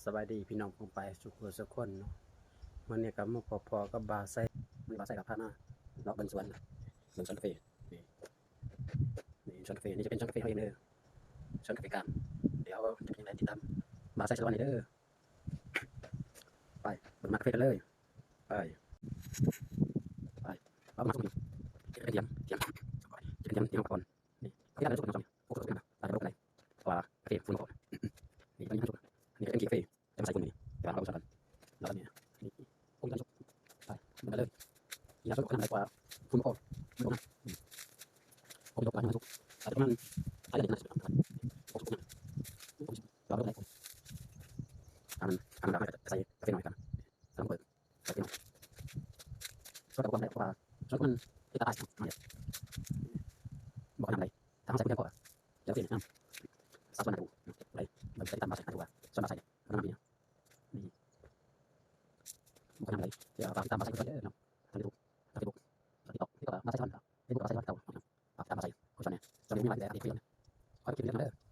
ສະບາຍດີພີ່ນ້ອງປ້ອງປາຍສູ່ຜູ້ສູ່ຄົນເນາະ. ມື້ນີ້ກໍມາພໍ້ກັບບ່າວໄຊ, ມື້ນີ້ບ່າວໄຊກໍພາມາເລາະເບິ່ງສວນ, ເບິ່ງສວນກາເຟ. ນີ້ ນີ້ສວນກາເຟ, ນີ້ຈະເປັນສວນກາເຟເຮົາເອງເດີ, ສວນກາເຟກາງ. ດຽວຈະເປັນຈັ່ງໃດຕິດຕາມບ່າວໄຊສະຫຼວນນີ້ເດີ. ໄປ ເບິ່ງໝາກກາເຟກັນເລີຍ. ໄປ ໄປ ເອົາມາສຸກນີ້ ຈະເປັນທຽງ ທຽງ ຈະເປັນທຽງ ທຽງມາກ່ອນ. ນີ້ ເຮັດໃຫ້ມັນສຸກເນາະ ນີ້ ໂອ້ ສຸກນະ ອາດຈະບໍ່ລຸກປານໃດ ເພາະວ່າກາເຟຝຸ່ນມັນເຂົ້າ. ນີ້ ຕົວນີ້ມັນສຸກ, ນີ້ເປັນກາເຟ ຈະມາໃສ່ຝຸ່ນນີ້ ແຕ່ວ່າເຮົາບໍ່ໃສ່ກ່ອນ. ແລ້ວອັນນີ້ ນີ້ ໂອ້ ຍັງສຸກ ໄປ ເບິ່ງກັນເລີຍ. ຢ່າສຸກນານຫຼາຍກວ່າຝຸ່ນບໍ່ພໍ ມັນບໍ່ງາມ. ໂອ້ ຕົວນີ້ມັນສຸກ ອາດຈະປະມານ ໄປເລີຍນະ ໂອ້ ສຸກນານ ໂອ້ ສຸກ ລອງເບິ່ງໄດ້. ອັນນັ້ນ ອັນນັ້ນ ໃສ່ກາເຟໜ້ອຍກັນ ລອງເບິ່ງ. ໃສ່ເຂົ້າໄປເນາະ ຊ່ວຍກັນບໍ່ໄດ້ ເພາະວ່າຊ່ວຍມັນຕິດຕາຕາຍເນາະ. ບໍ່ຄ່ອຍນຳໄດ້ ຖ້າເຮົາໃສ່ຜູ້ດຽວກໍຈະເປັນນຳ. ສາວສວນນາຕູໄດ້ ເບິ່ງໃສ່ຕາມມາໃສ່ນາຕູວ່າ ສວນມາໃສ່ນຳນີ້ ນີ້ ບໍ່ຄ່ອຍນຳໄດ້. ດຽວຝາກຕິດຕາມມາໃສ່ເດີເນາະ ທາງຢູທູບ ທາງເຟສບຸກ ທາງຕິກຕັອກ ນີ້ກໍມາໃສ່ສວນ ເຟສບຸກກໍມາໃສ່ສວນເກົ່າເນາະ. ຕາມມາໃສ່ໂຄສະນາ ຕອນນີ້ມີມາແຕ່ອາທິດເດີ ຂໍເກັບເງິນເດີ.